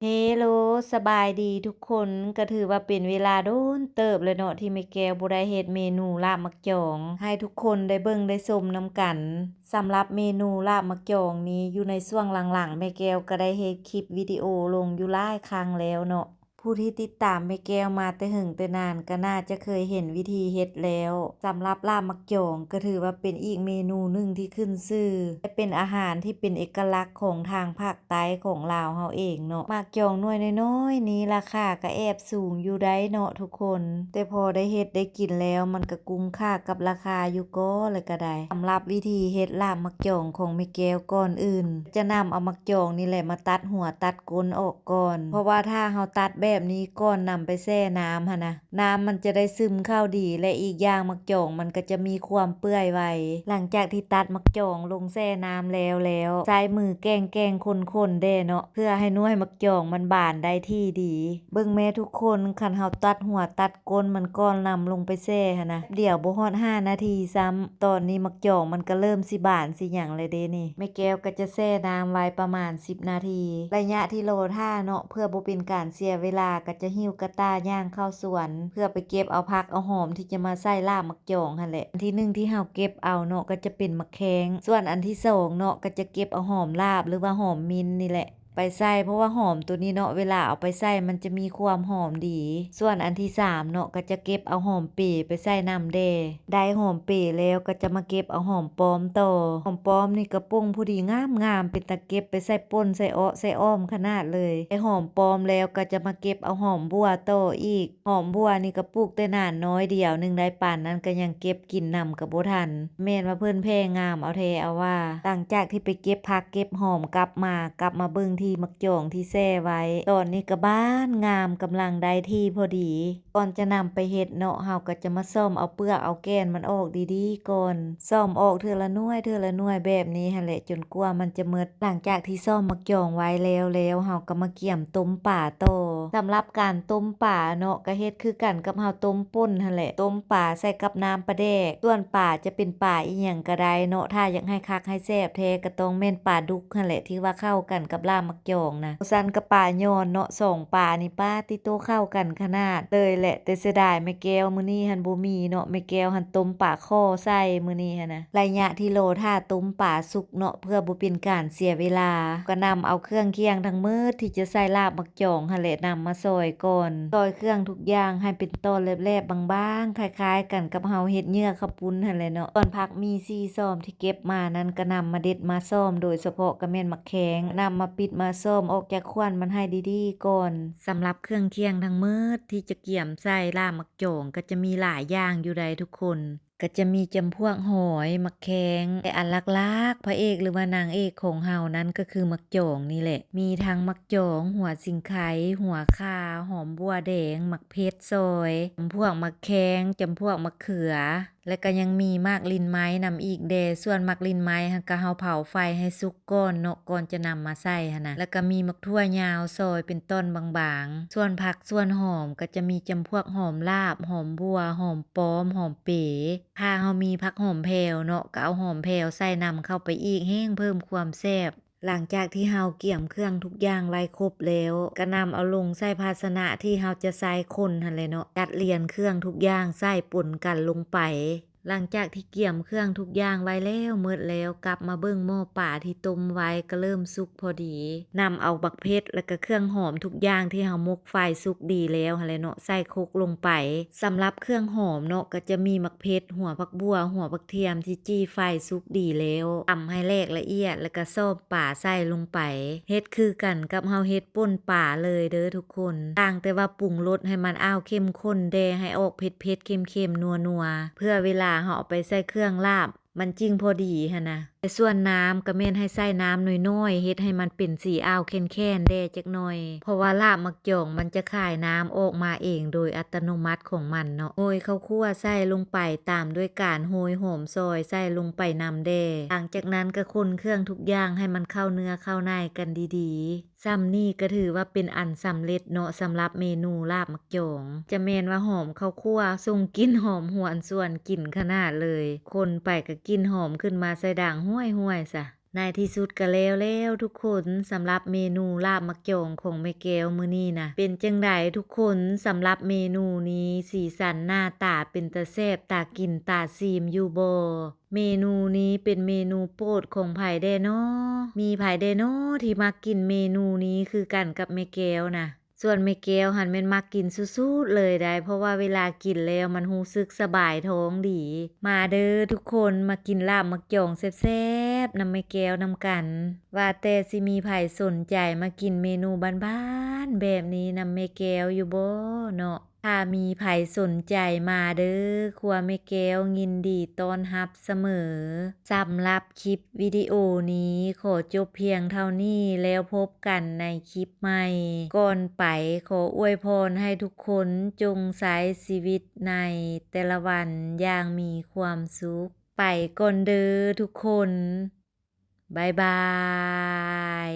ເຮໂລ ສະບາຍດີທຸກຄົນ. ກະຖືວ່າເປັນເວລາດົນເຕີບແລ້ວເນາະ ທີ່ແມ່ແກ້ວບໍ່ໄດ້ເຮັດເມນູລາບໝາກຈອງ ໃຫ້ທຸກຄົນໄດ້ເບິ່ງໄດ້ຊົມນຳກັນ. ສຳລັບເມນູລາບໝາກຈອງນີ້ ຢູ່ໃນຊ່ວງຫຼັງໆ ແມ່ແກ້ວກະໄດ້ເຮັດຄລິບວິດີໂອລົງຢູ່ຫຼາຍຄັ້ງແລ້ວເນາະ. ຜູ້ທີ່ຕິດຕາມແມ່ແກ້ວມາແຕ່ເຫິງແຕ່ນານ ກະໜ້າຈະເຄີຍເຫັນວິທີເຮັດແລ້ວ. ສຳລັບລາບໝາກຈອງ ກະຖືວ່າເປັນອີກເມນູໜຶ່ງທີ່ຂຶ້ນຊື່ ແລະ ເປັນອາຫານທີ່ເປັນເອກະລັກຂອງທາງພາກໃຕ້ຂອງລາວເຮົາເອງເນາະ. ໝາກຈອງໜ່ວຍນ້ອຍໆນີ້ ລາຄາກະແອບສູງຢູ່ໄດ໋ເນາະທຸກຄົນ, ແຕ່ພໍໄດ້ເຮັດໄດ້ກິນແລ້ວ ມັນກະກຸ້ມຄ່າກັບລາຄາຢູ່ກໍ ແລະ ກະໄດ້. ສຳລັບວິທີເຮັດລາບໝາກຈອງຂອງແມ່ແກ້ວ ກ່ອນອື່ນຈະນຳເອົາໝາກຈອງນີ້ແຫຼະມາຕັດຫົວຕັດກົ້ນອອກກ່ອນ, ເພາະວ່າຖ້າເຮົາຕັດແບບນີ້ກ່ອນນຳໄປແຊ່ນ້ຳຫັ້ນນະ ນ້ຳມັນຈະໄດ້ຊຶມເຂົ້າດີ ແລະ ອີກຢ່າງໝາກຈອງມັນກະຈະມີຄວາມເປື່ອຍໄວ. ຫຼັງຈາກທີ່ຕັດໝາກຈອງລົງແຊ່ນ້ຳແລ້ວແລ້ວ ໃຊ້ມືແກ່ງໆ ຄົນໆ ແດ່ເນາະ ເພື່ອໃຫ້ໜ່ວຍໝາກຈອງມັນບານໄດ້ທີ່ດີ. ເບິ່ງແມ້ທຸກຄົນ, ຄັນເຮົາຕັດຫົວຕັດກົ້ນມັນກ່ອນນຳລົງໄປແຊ່ຫັ້ນນະ ດຽວບໍ່ຮອດຫ້ານາທີຊ້ຳ ຕອນນີ້ໝາກຈອງມັນກະເລີ່ມຊິບານຊິຫຍັງແລ້ວເດ້ນີ້. ແມ່ແກ້ວກະຈະແຊ່ນ້ຳໄວ້ປະມານສິບນາທີ. ໄລຍະທີ່ລໍຖ້າເນາະ ເພື່ອບໍ່ເປັນການເສຍເວລາ ກະຈະຫິ້ວກະຕ່າຍ່າງເຂົ້າສວນ ເພື່ອໄປເກັບເອົາຜັກເອົາຫອມທີ່ຈະມາໃສ່ລາບໝາກຈອງຫັ້ນແຫຼະ. ອັນທີໜຶ່ງທີ່ເຮົາເກັບເອົາເນາະ ກະຈະເປັນໝາກແຄງ, ສ່ວນອັນທີສອງເນາະ ກະຈະເກັບເອົາຫອມລາບ ຫຼືວ່າຫອມມິນນີ້ແຫຼະ ໄປໃສ່ ເພາະວ່າຫອມໂຕນີ້ເນາະ ເວລາເອົາໄປໃສ່ມັນຈະມີຄວາມຫອມດີ. ສ່ວນອັນທີສາມເນາະ ກະຈະເກັບເອົາຫອມເປໄປໃສ່ນຳແດ່. ໄດ້ຫອມເປແລ້ວ ກະຈະມາເກັບເອົາຫອມປ້ອມຕໍ່. ຫອມປ້ອມນີ້ກະປົ່ງພໍດີງາມໆ ເປັນຕາເກັບໄປໃສ່ປົ່ນໃສ່ເອາະໃສ່ອ້ອມຂະໜາດເລີຍ. ໄດ້ຫອມປ້ອມແລ້ວ ກະຈະມາເກັບເອົາຫອມບົ່ວຕໍ່ອີກ. ຫອມບົ່ວນີ້ກະປູກແຕ່ໜານນ້ອຍດຽວໜຶ່ງໄດ໋ ປານນັ້ນກະຍັງເກັບກິນນຳກະບໍ່ທັນ. ແມ່ນວ່າເພິ່ນແຜ່ງາມເອົາແທ້ເອົາວ່າ. ຫຼັງຈາກທີ່ໄປເກັບຜັກເກັບຫອມກັບມາ, ກັບມາເບິ່ງທີ່ໝາກຈອງທີ່ແຊ່ໄວ້, ຕອນນີ້ກະບານງາມ ກຳລັງໄດ້ທີ່ພໍດີ. ກ່ອນຈະນຳໄປເຮັດເນາະ, ເຮົາກະຈະມາສ້ອມເອົາເປືອກເອົາແກ່ນມັນອອກດີໆກ່ອນ. ສ້ອມອອກເທື່ອລະໜ່ວຍ ເທື່ອລະໜ່ວຍແບບນີ້ຫັ້ນແຫຼະ ຈົນກວ່າມັນຈະໝົດ. ຫຼັງຈາກທີ່ສ້ອມໝາກຈອງໄວ້ແລ້ວແລ້ວ, ເຮົາກະມາກຽມຕົ້ມປາຕໍ່. ສຳລັບການຕົ້ມປາເນາະ ກະເຮັດຄືກັນກັບເຮົາຕົ້ມປົ່ນຫັ້ນແຫຼະ, ຕົ້ມປາໃສ່ກັບນ້ຳປາແດກ. ສ່ວນປາຈະເປັນປາອີ່ຫຍັງກະໄດ້ເນາະ, ຖ້າຢາກໃຫ້ຄັກໃຫ້ແຊບແທ້ກະຕ້ອງແມ່ນປາດຸກຫັ້ນແຫຼະ ທີ່ວ່າເຂົ້າກັນກັບລາບໝາກຈອງນະ. ບໍ່ຊັ້ນກະປາຍອນເນາະ, ສອງປານີ້ ປາຕິໂຕ ເຂົ້າກັນຂະໜາດເລີຍແຫຼະ. ແຕ່ເສຍດາຍແມ່ແກ້ວມື້ນີ້ຫັ້ນບໍ່ມີເນາະ, ແມ່ແກ້ວຫັ້ນຕົ້ມປາຂໍໃສ່ມື້ນີ້ຫັ້ນນະ. ໄລຍະທີ່ລໍຖ້າຕົ້ມປາສຸກເນາະ ເພື່ອບໍ່ເປັນການເສຍເວລາ, ກະນຳເອົາເຄື່ອງຄຽງທັງໝົດທີ່ຈະໃສ່ລາບໝາກຈອງຫັ້ນແຫຼະ ນຳມາຊອຍກ່ອນ. ຊອຍເຄື່ອງທຸກຢ່າງໃຫ້ເປັນຕອນແຫຼບໆ ບາງໆ ຄ້າຍໆກັນກັບເຮົາເຮັດເຫຍື່ອເຂົ້າປຸ້ນຫັ້ນແຫຼະເນາະ. ສ່ວນຜັກໝີ່ສີ່ຊອມທີ່ເກັບມານັ້ນ ກະນຳມາເດັດມາຊອມ, ໂດຍສະເພາະກະແມ່ນໝາກແຄງ, ນຳມາປິດມາຊອມອອກຈາກຂວັນມັນໃຫ້ດີໆກ່ອນ. ສຳລັບເຄື່ອງຄຽງທັງໝົດທີ່ຈະກຽມໃສ່ລາບໝາກຈອງ ກະຈະມີຫຼາຍຢ່າງຢູ່ໃດ໋ທຸກຄົນ. ກະຈະມີຈຳພວກຫອຍ, ໝາກແຄງ, ແຕ່ອັນຫຼັກໆ ພະເອກ ຫຼືວ່ານາງເອກຂອງເຮົານັ້ນກະຄືໝາກຈອງນີ້ແຫຼະ. ມີທັງໝາກຈອງ, ຫົວສີໄຄ, ຫົວຂ່າ, ຫອມບົ່ວແດງ, ໝາກເຜັດຊອຍ, ຈຳພວກໝາກແຄງ, ຈຳພວກໝາກເຂືອ ແລະກະຍັງມີໝາກລິນໄມ້ນຳອີກແດ່. ສ່ວນໝາກລິນໄມ້ຫັ້ນກະເຮົາເຜົາໄຟໃຫ້ສຸກກ່ອນເນາະ ກ່ອນຈະນຳມາໃສ່ຫັ້ນນະ. ແລະກະມີໝາກຖົ່ວຍາວຊອຍເປັນທ່ອນບາງໆ. ສ່ວນຜັກສ່ວນຫອມກະຈະມີຈຳພວກຫອມລາບ, ຫອມບົ່ວ, ຫອມປ້ອມ, ຫອມເປ. ຖ້າເຮົາມີຜັກຫອມແຜ່ວເນາະ ກະເອົາຫອມແຜ່ວໃສ່ນຳເຂົ້າໄປອີກ ແຮ່ງເພີ່ມຄວາມແຊບ. ຫຼັງຈາກທີ່ເຮົາກຽມເຄື່ອງທຸກຢ່າງໄວ້ຄົບແລ້ວ ກະນຳເອົາລົງໃສ່ພາຊະນະທີ່ເຮົາຈະໃສ່ຄົນຫັ້ນແຫຼະເນາະ. ຈັດລຽນເຄື່ອງທຸກຢ່າງໃສ່ປົນກັນລົງໄປ. ຫຼັງຈາກທີ່ກຽມເຄື່ອງທຸກຢ່າງໄວ້ແລ້ວໝົດແລ້ວ ກັບມາເບິ່ງໝໍ້ປາທີ່ຕົ້ມໄວ້ກະເລີ່ມສຸກພໍດີ. ນຳເອົາບັກເຜັດ ແລະກະເຄື່ອງຫອມທຸກຢ່າງທີ່ເຮົາໝົກໄຟສຸກດີແລ້ວຫັ້ນແຫຼະເນາະ ໃສ່ຄົກລົງໄປ. ສຳລັບເຄື່ອງຫອມເນາະ ກະຈະມີໝາກເຜັດ, ຫົວຜັກບົ່ວ, ຫົວຜັກທຽມທີ່ຈີ່ໄຟສຸກດີແລ້ວ ຕຳໃຫ້ແຫຼກລະອຽດ ແລະກະຊອມປາໃສ່ລົງໄປ. ເຮັດຄືກັນກັບເຮົາເຮັດປົ່ນປາເລີຍເດີທຸກຄົນ, ຕ່າງແຕ່ວ່າປຸງລົດໃຫ້ມັນອ້າວເຂັ້ມຂຸ້ນແດ່ ໃຫ້ອອກເຜັດໆ ເຄັມໆ ນົວໆ ເພື່ອເວລາເຮົາເອົາໄປໃສ່ເຄື່ອງລາບ ມັນຈຶ່ງພໍດີຫັ້ນນະ. ແຕ່ສ່ວນນ້ຳກະແມ່ນໃຫ້ໃສ່ນ້ຳນ້ອຍໆ ເຮັດໃຫ້ມັນເປັນສີອ້າວແຄນໆແດ່ຈັກໜ້ອຍ ເພາະວ່າລາບໝາກຈອງມັນຈະຄາຍນ້ຳອອກມາເອງໂດຍອັດຕະໂນມັດຂອງມັນເນາະ. ໂຮຍເຂົ້າຂົ້ວໃສ່ລົງໄປ ຕາມດ້ວຍການໂຮຍຫອມຊອຍໃສ່ລົງໄປນຳແດ່. ຫຼັງຈາກນັ້ນກະຄົນເຄື່ອງທຸກຢ່າງໃຫ້ມັນເຂົ້າເນື້ອເຂົ້າໃນກັນດີໆ. ສ່ຳນີ້ກະຖືວ່າເປັນອັນສຳເລັດເນາະ ສຳລັບເມນູລາບໝາກຈອງ. ຈະແມ່ນວ່າຫອມເຂົ້າຂົ້ວ ສົ່ງກິ່ນຫອມຫວນຊວນກິນຂະໜາດເລີຍ, ຄົນໄປກະກິ່ນຫອມຂຶ້ນມາໃສ່ດັງຫ້ວຍໆຊະ. ໃນທີ່ສຸດກໍແລ້ວແລ້ວທຸກຄົນ ສຳລັບເມນູລາບໝາກຈອງຂອງແມ່ແກ້ວມື້ນີ້ນະ. ເປັນຈັ່ງໃດທຸກຄົນ ສຳລັບເມນູນີ້ ສີສັນໜ້າຕາເປັນຕາແຊບຕາກິນຕາຊີມຢູ່ບໍ່? ເມນູນີ້ເປັນເມນູໂປດຂອງໃຜແດ່ນໍ? ມີໃຜແດ່ນໍທີ່ມັກກິນເມນູນີ້ຄືກັນກັບແມ່ແກ້ວນະ? ສ່ວນແມ່ແກ້ວຫັ້ນແມ່ນມັກກິນສຸດໆເລີຍໃດ໋ ເພາະວ່າເວລາກິນແລ້ວມັນຮູ້ສຶກສະບາຍທ້ອງດີ. ມາເດີທຸກຄົນ ມາກິນລາບໝາກຈອງແຊບໆນຳແມ່ແກ້ວນຳກັນ. ວ່າແຕ່ຊິມີໃຜສົນໃຈມາກິນເມນູບ້ານໆແບບນີ້ນຳແມ່ແກ້ວຢູ່ບໍ່ເນາະ? ຖ້າມີໃຜສົນໃຈ ມາເດີ ຄົວແມ່ແກ້ວຍິນດີຕ້ອນຮັບສະເໝີ. ສຳລັບຄລິບວິດີໂອນີ້ ຂໍຈົບພຽງເທົ່ານີ້ ແລ້ວພົບກັນໃນຄລິບໃໝ່. ກ່ອນໄປ ຂໍອວຍພອນໃຫ້ທຸກຄົນຈົ່ງໃຊ້ຊີວິດໃນແຕ່ລະວັນຢ່າງມີຄວາມສຸກ. ໄປກ່ອນເດີທຸກຄົນ. ບາຍບາຍ.